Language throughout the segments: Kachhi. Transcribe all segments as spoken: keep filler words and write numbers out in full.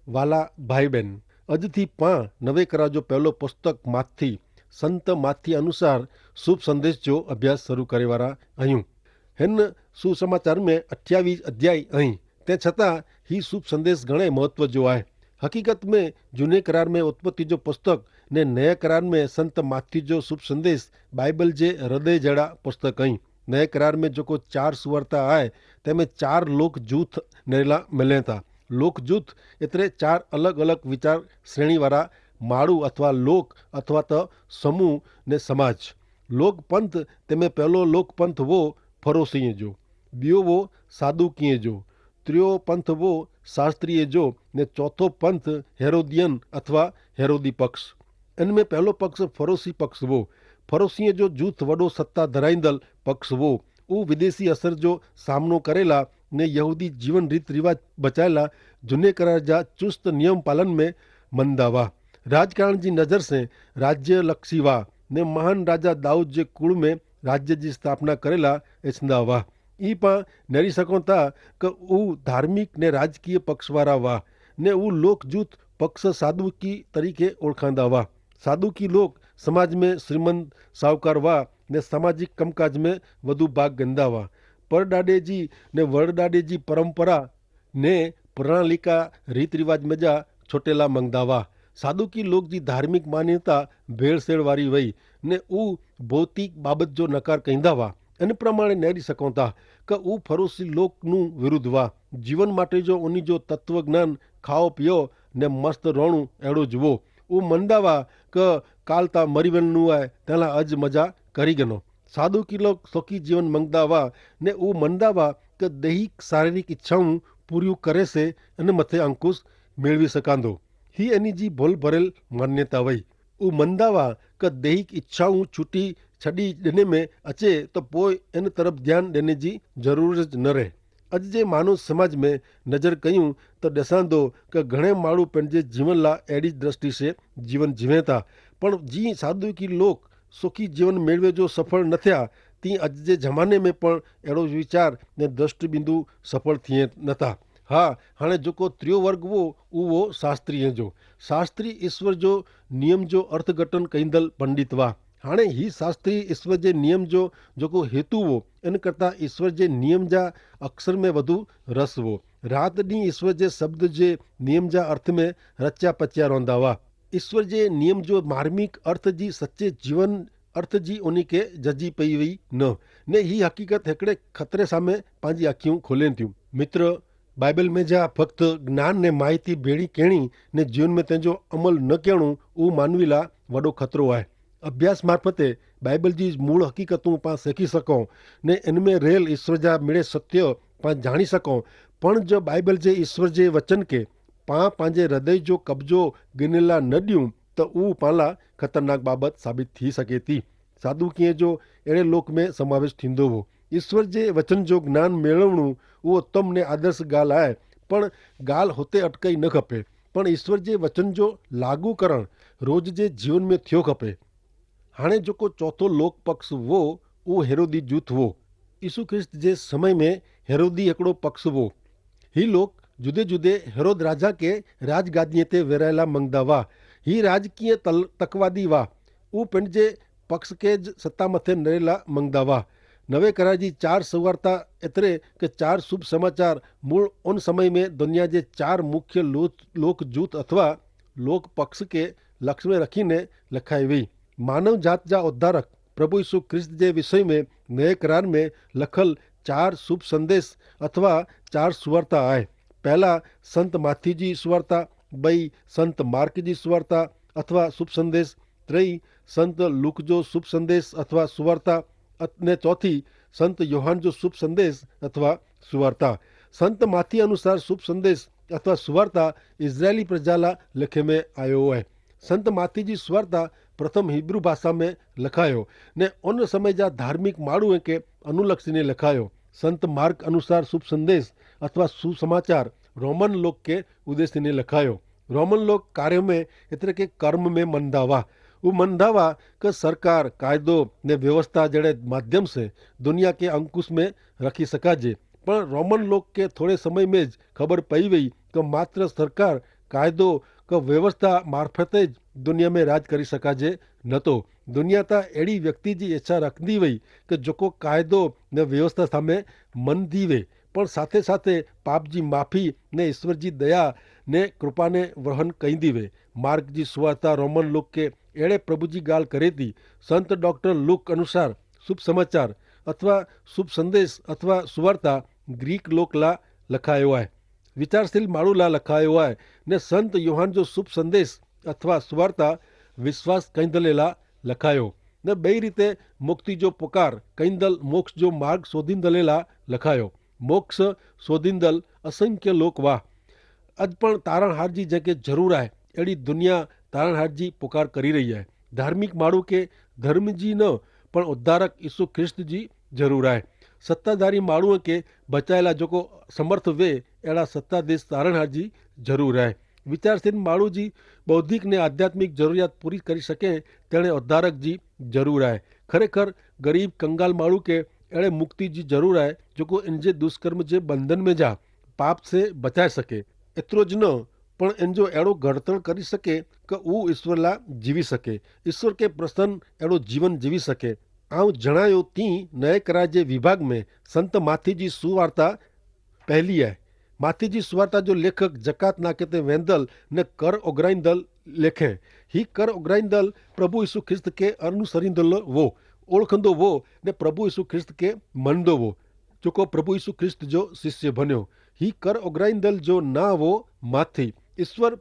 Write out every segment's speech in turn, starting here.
વાલા ભાઈબેન, અજ થી પાં નવે કરાર જો પહેલો પુસ્તક માથી, સંત માથી અનુસાર શુભ સંદેશ જો અભ્યાસ શરૂ કરેવારા અહ્યું. હેન સુસમાચાર મેં અઠ્યાવીસ અધ્યાય અહીં, તે છતાં હી શુભ સંદેશ ઘણે મહત્વ જો આય. હકીકત મેં જૂને કરાર મેં ઉત્પત્તિ જો પુસ્તક ને નયા કરાર મેં સંત માથી જો શુભ સંદેશ બાઈબલ જે હૃદય જેડા પુસ્તક અહીં. નયા કરાર મેં જોકો ચાર સુવર્તા આય, તેમે ચાર લોક જૂથ નેરેલા મિલે તા. લોક જૂથ એતરે ચાર અલગ અલગ વિચાર શ્રેણી વારા માળુ અથવા લોક અથવા તો સમૂહ ને સમાજ. લોક પંથ, તેમે પહેલો લોક પંથ વો ફરોસીય જો, બિયો વો સાદુકીય જો, ત્રિયો પંથ વો શાસ્ત્રીય જો, ને ચોથો પંથ હેરોદિયન અથવા હેરોદી પક્ષ. એન મેં પહેલો પક્ષ ફરોસી પક્ષ વો. ફરોસીય જો જૂથ વડો સત્તા ધરાઈંદલ પક્ષ વો. ઉ વિદેશી અસર જો સામનો કરેલા ને યહૂદી જીવન રીત રિવાજ બચાયેલા જુને કરાર જા ચુસ્ત નિયમ પાલન મેં મંદા વાહ. રાજકારણ જી નજર સે રાજ્ય લક્ષી વાહ, ને મહાન રાજા દાઉદ જે કુળ મેં રાજ્ય જી સ્થાપના કરેલા એચંદા વાહ. ઈ પાં નેરી સકોતા કે ઉ ધાર્મિક ને રાજકીય પક્ષવારા વાહ, ને ઉ લોક જૂથ પક્ષ સાદુકી તરીકે ઓળખાંદા વાહ. સાદુકી લોક સમાજ મેં શ્રીમંત સાહુકાર વાહ, ને સામાજિક કમકાજ મેં વધુ ભાગ ગંદા વાહ. પરડાડે જી ને વરડાડે જી પરંપરા ને પ્રણાલિકા રીત રિવાજ મેં જા છોટેલા મંગદા વાહ. સાદુકી લોક જી ધાર્મિક માન્યતા ભેળસેળ વારી વય, ને ઉ ભૌતિક બાબત જો નકાર કહીંદા વાહ. એન પ્રમાણે નેરી સકોતા કે ઉ ફરોસી લોક નું વિરુદ્ધ વાહ. જીવન માટે જો ઉની જો તત્વજ્ઞાન, ખાઓ પીઓ ને મસ્ત રોણું એડો જુઓ. ઉ મંદા વાહ કે કાલ તા મરીવેલ નું આય તેલા અજ મજા કરી ગનો. સાદુકી લોક સોકી જીવન મંગદા વાહ, ને ઉ મંદા વાહ કે દૈહિક શારીરિક ઇચ્છાઓ પૂર્યું કરે સે અને મતે અંકુશ મેળવી સકાંદો. હી એની જી ભોલ ભરેલ માન્યતા વય. ઉ મંદા વાહ કે દૈહિક ઇચ્છાઓ છૂટી છડી દેને મેં અચે તો પોય એન તરફ ધ્યાન દેને જી જરૂર જ ન રહે. અજ જે માનવ સમાજ મેં નજર કહ્યું તો દેસાંદો કે ઘણે માળુ પેનજે જીવન લા એડી દ્રષ્ટિ સે જીવન જીવેતા. પણ જી સાદુકી લોક સુખી જીવન મેળવે જો સફળ ન થયા, તી અજ જે જમાને મેં પણ એડો વિચાર ને દ્રષ્ટિબિંદુ સફળ થિયે નતા. હા, હાણે જોકો ત્રિયો વર્ગ વો, ઉવો શાસ્ત્રી હૈ જો. શાસ્ત્રી ઈસ્વર જો નિયમ જો અર્થઘટન કૈંદલ પંડિત વા. હાણે હી શાસ્ત્રી ઈસ્વર જે નિયમ જો જોકો હેતુ વો, એન કરતા ઈસ્વર જે નિયમ જા અક્ષર મેં વધુ રસ વો. રાત દી ઈસ્વર જે શબ્દ જે નિયમ જા અર્થ મેં રચ્યા પચ્યા રોંદા વા. ઈસ્વર જે નિયમ જો માર્મિક અર્થ જી સચ્ચે જીવન અર્થ જી ઓની કે જજી પઈ વઈ ન. ને હી હકીકત હેકડ઼ે ખતરે સામે પાંજી આંખિયું ખોલેન થયું. મિત્ર, બાઈબલ મેં જા ફક્ત જ્ઞાન ને માહિતી ભેણી કહેણી ને જીવન મેં તેનજો અમલ ન કહેણું ઉં માનવીલા વડો ખતરો આય. અભ્યાસ મારફતે બાઈબલ જી મૂળ હકીકતું પાં સેખી સકો ને એન મેં રહેલ ઈસ્વર જા મિડે સત્ય પાં જાણી સકો. પણ જો બાઈબલ જે ઈસ્વર જે વચન કે પાં પાંજે હૃદય જો કબજો ગિનેલા ન દિયું તો ઉં પાંલા ખતરનાક બાબત સાબિત થી સકે તી. સાદુકીએ જો એડે લોક મેં સમાવેશ થીંદો હો. ઈસ્વર જે વચન જો જ્ઞાન મેળવણું ઉં ઉત્તમ ને આદર્શ ગાલ આય. પણ ગાલ હોતે અટકાઈ ન ખપે, પણ ઈસ્વર જે વચન જો લાગુ કરણ રોજ જે જીવન મેં થયો ખપે. હાણે જોકો ચોથો લોક પક્ષ વો ઉં હેરોદી જૂથ વો. ઈસુ ખ્રિસ્ત જે સમય મેં હેરોદી એકડો પક્ષ વો. હી લોક જુદે જુદે હેરોદ રાજા કે રાજગાદીએ તે વેરાયેલા મંગદા વાહ. હી રાજકીય તકવાદી વાહ. ઉં પેંડ જે પક્ષ કે જ સત્તા મતે નરેલા મંગદા વાહ. નવે કરાર જી ચાર સવાર્તા એતરે કે ચાર શુભ સમાચાર મૂળ ઉન સમય મેં દનિયા જે ચાર મુખ્ય લોક જૂથ અથવા લોક પક્ષ કે લક્ષ મેં રખી ને લખાઈ વય. માનવ જાત જા ઉદ્ધારક પ્રભુ ઈસુ ખ્રિસ્ત જે વિષય મેં નયે કરાર મેં લખલ ચાર શુભ સંદેશ અથવા ચાર સુવાર્તા આય. પહેલા સંત માથી જી સુવાર્તા, બઈ સંત માર્ક જી સુવાર્તા અથવા શુભ સંદેશ, ત્રય સંત લૂક જો શુભ સંદેશ અથવા સુવાર્તા, અને ચોથી સંત યોહાન જો શુભ સંદેશ અથવા સુવાર્તા. સંત માથી અનુસાર શુભ સંદેશ અથવા સુવાર્તા ઇઝરાયેલી પ્રજાલા લેખે મેં આયો હૈ. સંત માથી જી સુવાર્તા પ્રથમ હીબ્રૂ ભાષા મેં લખાયો ને અન સમય જા ધાર્મિક માળુ કે અનુલક્ષીને લખાયો. સંત માર્ક અનુસાર શુભ સંદેશ અથવા સુસમાચાર રોમન લોક કે ઉદ્દેશીને લખાયો. રોમન લોક કાર્યો મેં એતરે કે કર્મ મેં મનધાવા ઉ મનધાવા કે સરકાર કાયદો ને વ્યવસ્થા જેડે માધ્યમ સે દુનિયા કે અંકુશ મેં રખી સકાજે. પણ રોમન લોક કે થોડે સમય મેં જ ખબર પઈ વય કે માત્ર સરકાર કાયદો કે વ્યવસ્થા મારફતે જ દુનિયા મેં રાજ કરી શકાજે નતો. દુનિયા તા એડી વ્યક્તિ જી એચ્છા રાખદી વય કે જોકો કાયદો ને વ્યવસ્થા સામે મન દીવે, પણ સાથે સાથે પાપ જી માફી ને ઈશ્વર જી દયા ને કૃપાને વહન કઈ દીવે. માર્ગ જી સુવાર્તા રોમન લોક કે એડે પ્રભુ જી ગાલ કરે તી. સંત ડોક્ટર લુક અનુસાર શુભ સમાચાર અથવા શુભ સંદેશ અથવા સુવાર્તા ગ્રીક લોક લા લખાયો આય, વિચારશીલ માળુ લા લખાયો આય, ને સંત યોહાન જો શુભ સંદેશ અથવા સુવાર્તા વિશ્વાસ કૈંદલે લા લખાયો, ને બે રીતે મુક્તિ જો પુકાર કૈંદલ મોક્ષ જો માર્ગ શોધીંદલે લા લખાયો. મોક્ષ શોધીંદલ અસંખ્ય લોક વાહ. અજ પણ તારણહાર જી જેંકે જરૂર આય એડી દુનિયા તારણહાર જી પુકાર કરી રહી આય. ધાર્મિક માળુ કે ધર્મ જી ન પણ ઉદ્ધારક ઈસુ ખ્રિસ્ત જી જરૂર આય. સત્તાધારી માળુ કે બચાયેલા જોકો સમર્થ વે એડા સત્તાધીશ તારણહાર જી જરૂર આય. વિચારશીલ માળુ જી બૌદ્ધિક ને આધ્યાત્મિક જરૂરિયાત પૂરી કરી શકે તેણે ઉદ્ધારક જી જરૂર આય. ખરેખર ગરીબ કંગાલ માળુ કે એડે મુક્તિ જી જરૂર આય જોકો એનજે દુષ્કર્મ જે બંધન મેં જા પાપ સે બચાઈ શકે. એતરો જ ન પણ એનજો એડો ઘડતણ કરી શકે કે ઉ ઈસ્વર લા જીવી શકે, ઈસ્વર કે પ્રસન્ન એડો જીવન જીવી શકે. આઉં જણાયો તી નય કરાર જે વિભાગ મેં સંત માથી જી સુવાર્તા પહેલી આય. માથી જી સુવાર્તા જો લેખક જકાત નાકે તે વેંદલ ને કર ઓગરાઈંદલ લેખે. હી કર ઓગરાઈંદલ પ્રભુ ઈસુ ખ્રિસ્ત કે અનુસરીંદલ વો, ઓળખંદો વો, ને પ્રભુ ઈસુ ખ્રિસ્ત કે મનદો વો, જોકો પ્રભુ ઈસુ ખ્રિસ્ત જો શિષ્ય ભન્યો. હી કર ઓગરાઈંદલ જો ના વો માથી. ઈસ્વર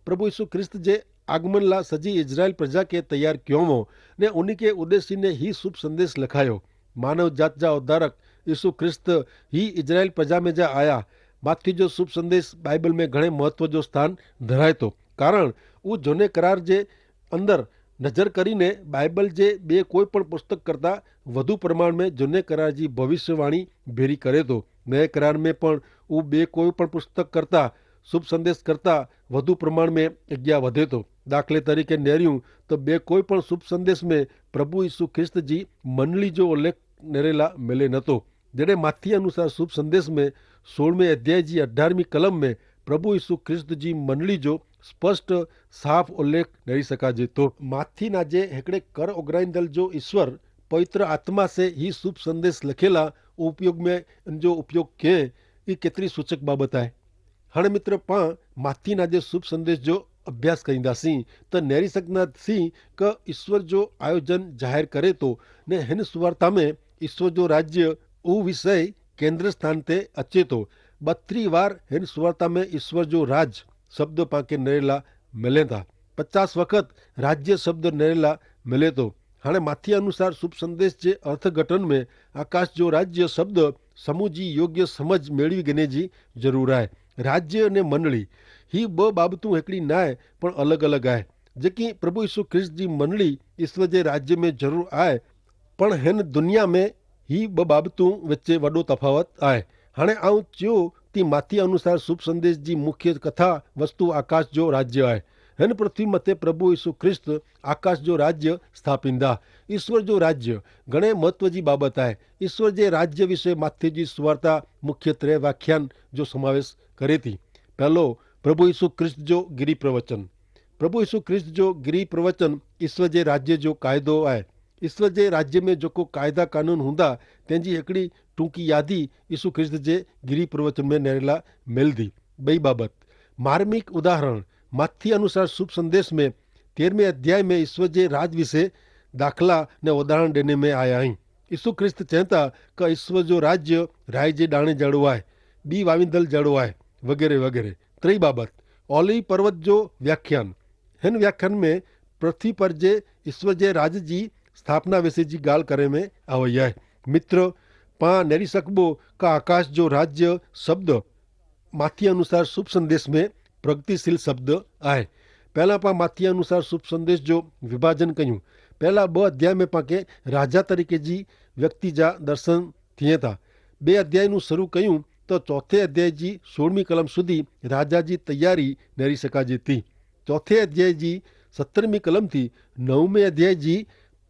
પ્રભુ ઈસુ ખ્રિસ્ત જે આગમન લા સજી ઇઝરાયેલ પ્રજા કે તૈયાર ક્યોંવો ને ઉની કે ઉદેશી ને હી શુભ સંદેશ લખાયો. માનવ જાત જા ઉદ્ધારક ઈસુ ખ્રિસ્ત હી ઇઝરાયેલ પ્રજા મેં જા આયા. માથી જો શુભ સંદેશ બાઈબલ મેં ઘણે મહત્વ જો સ્થાન ધરાયતો, કારણ ઉ જોને કરાર જે અંદર નજર કરીને બાઈબલ જે બે કોઈ પણ પુસ્તક કરતા વધુ પ્રમાણ મેં જોને કરાર જી ભવિષ્યવાણી ભેરી કરે તો. નય કરાર મેં પણ ઉ બે કોઈ પણ પુસ્તક કરતા શુભ સંદેશ કરતા વધુ પ્રમાણ મેં અજ્ઞા વધે તો. દાખલે તરીકે નેર્યું તો બે કોઈ પણ શુભ સંદેશ મેં પ્રભુ ઈસુ ખ્રિસ્ત જી મંડલી જો ઉલ્લેખ નેરેલા મેલે નતો. જેડે માથી અનુસાર શુભ સંદેશ મેં સોળમે અધ્યાય જી અઢારમી કલમ મેં પ્રભુ ઈસુ ખ્રિસ્ત જી મંડલી જો સ્પષ્ટ સાફ ઉલ્લેખ નેરી શકાજે તો. માથી ના જે હેકડે કર ઓગરાઈંદલ જો ઈસ્વર પવિત્ર આત્મા સે હી શુભ સંદેશ લખેલા ઉપયોગ મેં જો ઉપયોગ કે ઈ કેતરી સૂચક બાબત આય. હણે મિત્ર પાં માથી ના જે શુભ સંદેશ જો અભ્યાસ કરીંદા સી તો નેરી સકના સી કે ઈસ્વર જો આયોજન જાહેર કરે તો ને હેન સુવાર્તા મેં ઈસ્વર જો રાજ્ય ઉ વિષય કેન્દ્ર સ્થાન તે અચે તો. બત્રી વાર હેન સુવાર્તા મેં ઈસ્વર જો રાજ શબ્દ પાંકે નેરેલા મેલેતા. પચાસ વખત રાજ્ય શબ્દ નેરેલા મેલેતો. હાણે માથી અનુસાર શુભ સંદેશ જે અર્થઘટન મેં આકાશ જો રાજ્ય શબ્દ સમૂહ જી યોગ્ય સમજ મેળવી ગને જી જરૂર આય. રાજ્ય અને મંડળી હી બ બાબતું હેકડી નાય પણ અલગ અલગ આય. જેકી પ્રભુ ઈસુ ખ્રિસ્ત જી મંડળી ઈસ્વર જે રાજ્ય મેં જરૂર આય, પણ હેન દુનિયા મેં હી બ બાબતું વચ્ચે વડો તફાવત આય. હાણે આઉં ચ્યો તી માથી અનુસાર શુભ સંદેશ જી મુખ્ય કથા વસ્તુ આકાશ જો રાજ્ય આય. હેન પૃથ્વી મતે પ્રભુ ઈસુ ખ્રિસ્ત આકાશ જો રાજ્ય સ્થાપિંદા. ઈસ્વર જો રાજ્ય ઘણે મહત્વ જી બાબત આય. ઈસ્વર જે રાજ્ય વિશે માથી જી સુવાર્તા મુખ્ય ત્રે વ્યાખ્યાન જો સમાવેશ કરે તી. પહેલો, પ્રભુ ઈસુ ખ્રિસ્ત જો ગિરી પ્રવચન. પ્રભુ ઈસુ ખ્રિસ્ત જો ગિરી પ્રવચન ઈસ્વર જે રાજ્ય જો કાયદો આય. ઈસ્વર જે રાજ્ય મેં જોકો કાયદા કાનૂન હુંદા તેની એકડી ટૂંકી યાદી ઈસુ ખ્રિસ્ત જે ગિરી પ્રવચન મેં નેરેલા મેલ દી. બઈ બાબત, માર્મિક ઉદાહરણ, માથી અનુસાર શુભ સંદેશ મેં તેરમે અધ્યાય મેં ઈસ્વર જે રાજ વિશે દાખલા ને ઉદાહરણ દેને મેં આયા હૈં. ઈસુ ખ્રિસ્ત ચેંતા કે ઈસ્વર જો રાજ્ય રાય જે ડાણે જડો આય, બી વાવિંદલ જડો આય, વગેરે વગેરે. ત્રેય બાબત, ઓલી પર્વત જો વ્યાખ્યાન. હેન વ્યાખ્યાન મેં પૃથ્વી પર જે ઈસ્વર જે રાજ જી સ્થાપના વિશે જી ગાલ કરે મેં આવય આય. મિત્ર, પા નેરી સકબો કા આકાશ જો રાજ્ય શબ્દ માથી અનુસાર શુભ સંદેશ મેં પ્રગતિશીલ શબ્દ આય. પહેલા પા માથી અનુસાર શુભ સંદેશ જો વિભાજન કહ્યું. પહેલા બહ અધ્યાય મેં પાંકે રાજા તરીકે જી વ્યક્તિ જા દર્શન થિયે તા. બે અધ્યાય નું શરૂ કહ્યું તો ચોથે અધ્યાય જી સોળમી કલમ સુધી રાજા જી તૈયારી નેરી શકાજે તી. ચોથે અધ્યાય જી સત્તરમી કલમ થી નવમે અધ્યાય જી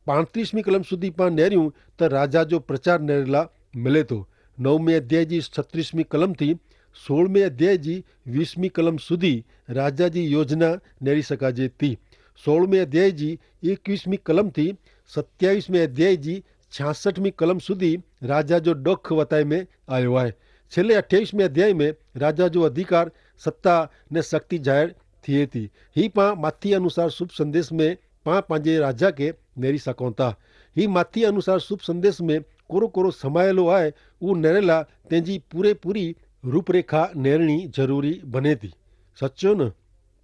પાંત્રીસમી કલમ સુધી પા નેર્યું તો રાજા જો પ્રચાર નેરેલા મિલે તો. નવમે અધ્યાય જી છત્રીસમી કલમ થી સોળમે અધ્યાય જી વીસમી કલમ સુધી રાજા જી યોજના નેરી સકાજે તી. સોળમે અધ્યાય જી એકવીસમી કલમ થી સત્યાવીસમે અધ્યાય જી છાસઠમી કલમ સુધી રાજા જો ડોખ વતાય મેં આયો આય. છેલ્લે અઠ્યાવીસમે અધ્યાય મેં રાજા જો અધિકાર, સત્તા ને શક્તિ જાહેર થિયે તી. હી પાં માથી અનુસાર શુભ સંદેશ મેં પાં પાંજે રાજા કે નેરી સકોતા. હી માથી અનુસાર શુભ સંદેશ મેં કોરો કોરો સમાયેલો આય ઉહ નેરેલા તેની પૂરેપૂરી રૂપરેખા નેરણી જરૂરી બને તી. સચો ન?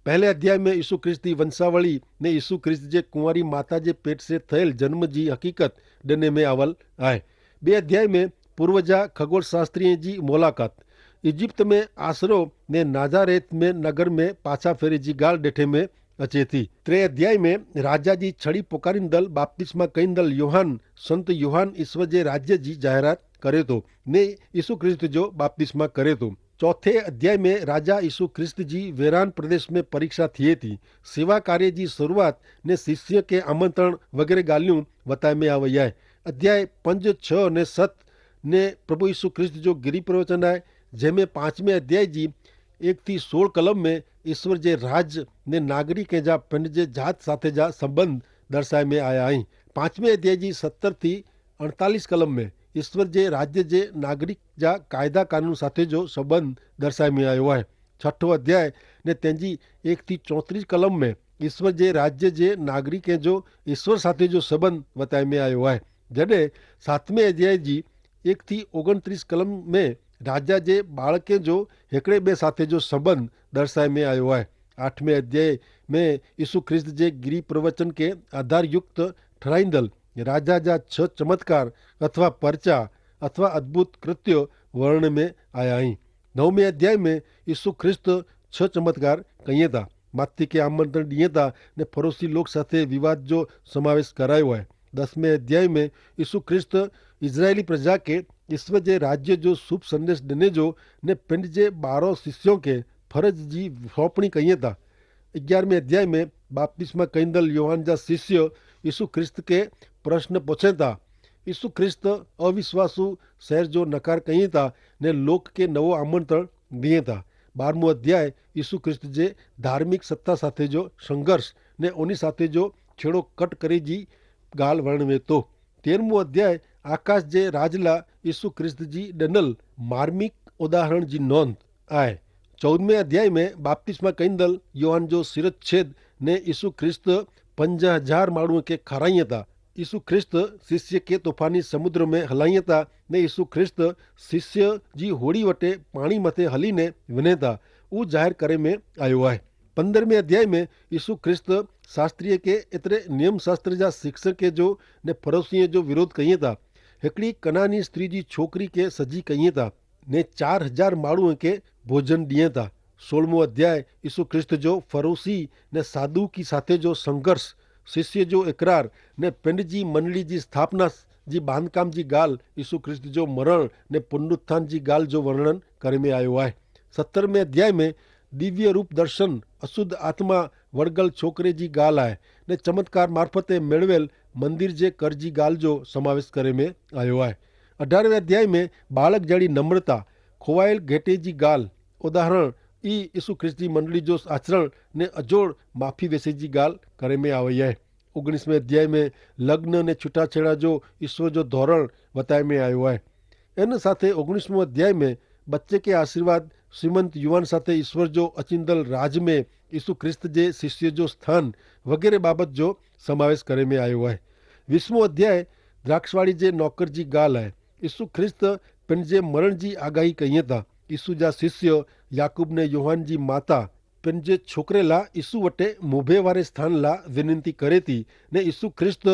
પહેલે અધ્યાય મેં ઈસુ ખ્રિસ્ત જી વંશાવળી ને ઈસુ ખ્રિસ્ત જે કુંવારી માતા જે પેટ સે થયેલ જન્મ જી હકીકત ડેને મેં આવલ આય. બે અધ્યાય મેં પૂર્વજા ખગોળશાસ્ત્રી જી મુલાકાત, ઇજિપ્ત મેં આશરો ને નાજારેથ મેં નગર મેં પાછા ફેરી જી ગાલ ડેઠે મેં અચે થી. ત્રે અધ્યાય મેં રાજા જી છડી પોકારીંદલ બાપ્તિસ્મા કઈંદલ યોહાન, સંત યોહાન ઈસ્વર જે રાજ્ય જી જાહેરાત કરે તો ને ઈસુ ખ્રિસ્ત જો બાપ્તિસ્મા કરે તો. ચોથે અધ્યાય મેં રાજા ઈસુ ખ્રિસ્ત જી વેરાન પ્રદેશ મેં પરીક્ષા થિયે થી. સેવા કાર્ય જી શરૂઆત ને શિષ્ય કે આમંત્રણ વગેરે ગાલિયું વતાય મેં આવય આય. અધ્યાય પંજ છ ને સત ને પ્રભુ ઈસુ ખ્રિસ્ત જો ગિરી પ્રવચન આય, જેહ મેં પાંચમે અધ્યાય જી એક થી સોળ કલમ મેં ઈસ્વર જે રાજ્ય ને નાગરિકે જા પિંડ જે જાત સાથે જા સંબંધ દર્શાય મેં આયા અહીં. પાંચમે અધ્યાય જી સત્તર થી અડતાલીસ કલમ મેં ઈસ્વર જે રાજ્ય જે નાગરિક જા કાયદા કાનૂન સાથે જો સંબંધ દર્શાય મેં આયો આય. છઠો અધ્યાય ને તેની એક થી ચોત્રીસ કલમ મેં ઈસ્વર જે રાજ્ય જે નાગરિકે જો ઈસ્વર સાથે જો સંબંધ વતાય મેં આયો આય. જડે સાતમે અધ્યાય જી એક થી ઓગણત્રીસ કલમ મેં રાજા જે બાળકે જો હેકડ઼ે બે સાથે જો સંબંધ દર્શાય મેં આયો આય. આઠમે અધ્યાય મેં ઈસુ ખ્રિસ્ત જે ગિરી પ્રવચન કે આધારયુક્ત ઠરાઈંદલ રાજા જા છ ચમત્કાર અથવા પરચા અથવા અદ્ભુત કૃત્યો વર્ણન મેં આયા હૈં. નવમે અધ્યાય મેં ઈસુ ખ્રિસ્ત છ ચમત્કાર કહિયે તા, માથ્થી કે આમંત્રણ દિયે તા ને ફરોસી લોક સાથે વિવાદ જો સમાવેશ કરાયો હૈ. દસમે અધ્યાય મેં ઈસુ ખ્રિસ્ત ઇઝરાયેલી પ્રજા કે ઈસ્વર જે રાજ્ય જો શુભ સંદેશ દેને જો ને પિંડ જે બારો શિષ્યો કે ફરજ જી સોંપણી કહિયે તા. અગિયારમે અધ્યાય મેં બાપ્તિસ્મા કહિંદલ યોહાન જા શિષ્ય ઈસુ ખ્રિસ્ત કે પ્રશ્ન પોછે તા. ઈસુ ખ્રિસ્ત અવિશ્વાસુ શહેર જો નકાર કહિયે તા ને લોક કે નવો આમંત્રણ દિયે તા. બારમો અધ્યાય ઈસુ ખ્રિસ્ત જે ધાર્મિક સત્તા સાથે જો સંઘર્ષ ને ઓની સાથે જો છેડો કટ કરે જી ગાલ વર્ણવે તો. તેરમો અધ્યાય આકાશ જે રાજલા ઈસુ ખ્રિસ્ત જી ડેનલ માર્મિક ઉદાહરણ જી નોંધ આય. ચૌદમે અધ્યાય મેં બાપ્તિસ્મા કૈંદલ યોહાન જો સિરચ્છેદ ને ઈસુ ખ્રિસ્ત પંજા હજાર માણું કે ખરાઈ હતા. ઈસુ ખ્રિસ્ત શિષ્ય કે તોફાની સમુદ્ર મેં હલાઈ હતા ને ઈસુ ખ્રિસ્ત શિષ્ય જી હોડી વટે પાણી મતે હલી ને વિને તા ઉજાહેર કરે મેં આયો આય. પંદ્રહમે અધ્યાય મેં ઈસુ ખ્રિસ્ત શાસ્ત્રીય કે એતરે નિયમશાસ્ત્ર જા શિક્ષકે જો ને ફરોશીય જો વિરોધ કહિયે તા. હેકડી કનાની સ્ત્રી જી છોકરી કે સજી કહિયે તા ને ચાર હજાર માણું કે ભોજન દિયે તા. સોળમો અધ્યાય ઈસુ ખ્રિસ્ત જો ફરોશી ને સાદુ કી સાથે જો સંઘર્ષ, શિષ્ય જો એકરાર ને પિંડ જી મંડળી જી સ્થાપના જી બાંધકામ જી ગાલ ઈસુ ખ્રિસ્ત જો મરણ ને પુનરુત્થાન જી ગાલ જો વર્ણન કરે મેં આયો આય. સત્તરમે અધ્યાય મેં દિવ્ય રૂપ દર્શન અશુદ્ધ આત્મા વડગલ છોકરે જી ગાલ આય ને ચમત્કાર મારફતે મેળવેલ મંદિર જે કર જી ગાલ જો સમાવેશ કરે મેં આયો આય. અઢારમે અધ્યાય મેં બાળક જેડી નમ્રતા ખોવાયેલ ઘેટે જી ગાલ ઉદાહરણ ઈ ઈસુ ખ્રિસ્તી મંડળી જો આચરણ ને અજોડ માફી વેસે જી ગાલ કરે મેં આવે આય. ઓગણીસમે અધ્યાય મેં લગ્ન ને છુટાછેડા જો ઈસુ જો ધોરણ વતાય મેં આયો આય. એન સાથે ઓગણીસમો અધ્યાય મેં બચ્ચે કે આશીર્વાદ, શ્રીમંત યુવાન સાથે ઈસુ જો અચિંદલ રાજ મેં ઈસુ ખ્રિસ્ત જે શિષ્ય જો સ્થાન વગેરે બાબત જો સમાવેશ કરે મેં આયો આય. વીસમો અધ્યાય દ્રાક્ષવાડી જે નોકર જી ગાલ આય. ઈસુ ખ્રિસ્ત પેનજે મરણ જી આગાહી કહિયે તા. ઈસુ જા શિષ્ય યાકૂબ ને યોહાન જી માતા પેનજે છોકરેલા ઈસુ વટે મુભે વારે સ્થાન લા વિનંતી કરે તી ને ઈસુ ખ્રિસ્ત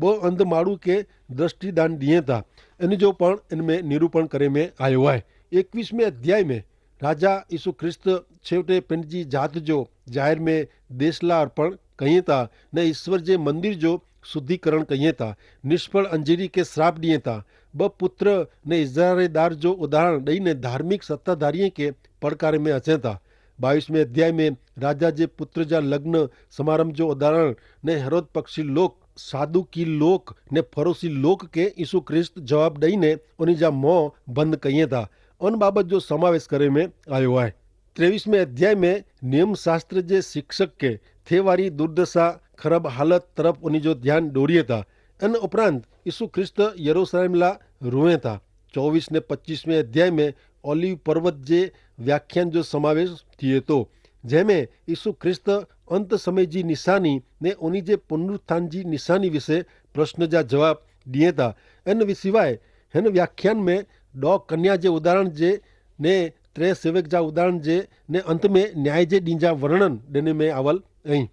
બહ અંધ માળુ કે દ્રષ્ટિદાન દિયે તા. એન જો પણ એન મેં નિરૂપણ કરે મેં આયો આય. એકવીસમે અધ્યાય મેં રાજા ઈસુ ખ્રિસ્ત છેવટે પેનજી જાત જો જાહેર મેં દેશલા અર્પણ કહિયે તા ને ઈસ્વર જે મંદિર જો શુદ્ધિકરણ કહિયે તા. નિષ્ફળ અંજીરી કે શ્રાપ દિયે તા. બહ પુત્ર ને ઇઝરારેદાર જો ઉદાહરણ દઈને ધાર્મિક સત્તાધારીએ કે પડકારે મેં અચેતા. બાવીસમે અધ્યાય મેં રાજા જે પુત્ર જા લગ્ન સમારંભ જો ઉદાહરણ ને હેરોદ પક્ષી લોક, સાદુકી લોક ને ફરોસી લોક કે ઈસુ ખ્રિસ્ત જવાબ દઈને ઉની જા મોં બંધ કહિયે તા. અન બાબત જો સમાવેશ કરે મેં આયો હૈ. ત્રેવીસ મેં અધ્યાય મેં નિયમશાસ્ત્ર જે શિક્ષક કે થેવારી દુર્દશા ખરાબ હાલત તરફ ઉની જો ધ્યાન દોરિયે તા. અન ઉપરાંત ઈસુ ખ્રિસ્ત યરૂસલેમ લા રુએ તા. ચોવીસ ને પચ્ચીસ મેં અધ્યાય મેં ઓલિવ પર્વત જે વ્યાખ્યાન જો સમાવેશ થિયે તો, જેહ મેં ઈસુ ખ્રિસ્ત અંત સમય જી નિશાની ને ઉની જે પુનરુત્થાન જી નિશાની વિશે પ્રશ્ન જા જવાબ દિયે તા. અન સિવાય હેન વ્યાખ્યાન મેં દો કન્યા જે ઉદાહરણ જે ને ત્રે સેવક જા ઉદાહરણ જે ને અંત મેં ન્યાય જે ડીંજા વર્ણન દેને મેં આવલ અહીં.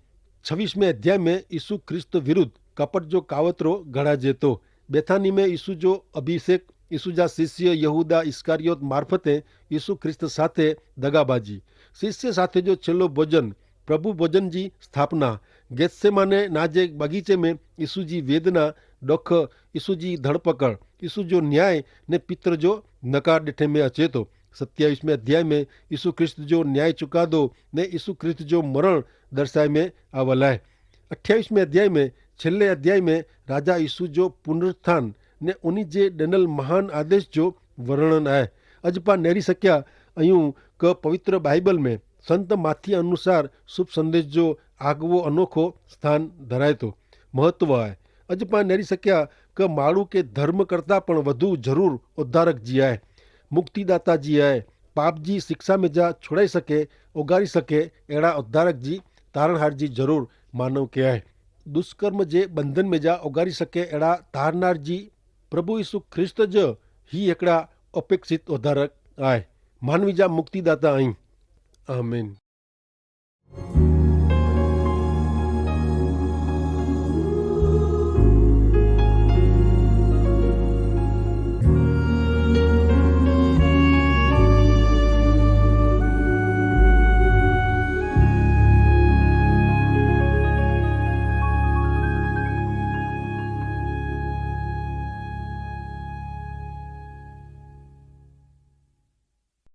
છવીસ મેં અધ્યાય મેં ઈસુ ખ્રિસ્ત વિરુદ્ધ કપટ જો કાવતરો ઘડા જેતો. બેથાની મેં ઈસુ જો અભિષેક, ઈસુ જા શિષ્ય યહૂદા ઇસ્કારિયોત મારફતે ઈસુ ખ્રિસ્ત સાથે દગાબાજી, શિષ્ય સાથે જો છેલ્લો ભોજન, પ્રભુ ભોજન જી સ્થાપના, ગેથસેમાને ના જે બગીચે મેં ઈસુ જી વેદના, દોખ, ઈસુ જી ધડપકડ, ઈસુ જો ન્યાય ને પિત્ર જો નકાર દેઠે મેં અચેતો. સત્યાવિશ મેં અધ્યાય મેં ઈસુ ખ્રિસ્ત જો ન્યાય ચુકાદો ને ઈસુ ખ્રિસ્ત જો મરણ દર્શાય મેં આવલ હૈ. અઠ્યાવિશ મેં અધ્યાય મેં છેલ્લે અધ્યાય મેં રાજા ઈસુ જો પુનરુત્થાન ને ઉની જે ડેનલ મહાન આદેશ જો વર્ણન હૈ. અજ પા નેરી શક્યા અયું કે પવિત્ર બાઈબલ મેં સંત માથી અનુસાર શુભ સંદેશ જો આગવો અનોખો સ્થાન ધરાયતો મહત્વ હૈ. અજ પા નેરી શક્યા કે માણુ કે ધર્મ કરતા પણ વધુ જરૂર ઉદ્ધારક જી આય, મુક્તિદાતા જી આય. પાપ જી શિક્ષા મેં જા છોડાઈ શકે, ઉગારી શકે એડા ઉદ્ધારક જી, તારણહાર જી જરૂર માનવ કે આય. દુષ્કર્મ જે બંધન મેં જા ઉગારી શકે એડા તારનાર જી પ્રભુ ઈસુ ખ્રિસ્ત જ હી એકડા અપેક્ષિત ઉદ્ધારક આય, માનવી જા મુક્તિદાતા અહીં. આમેન.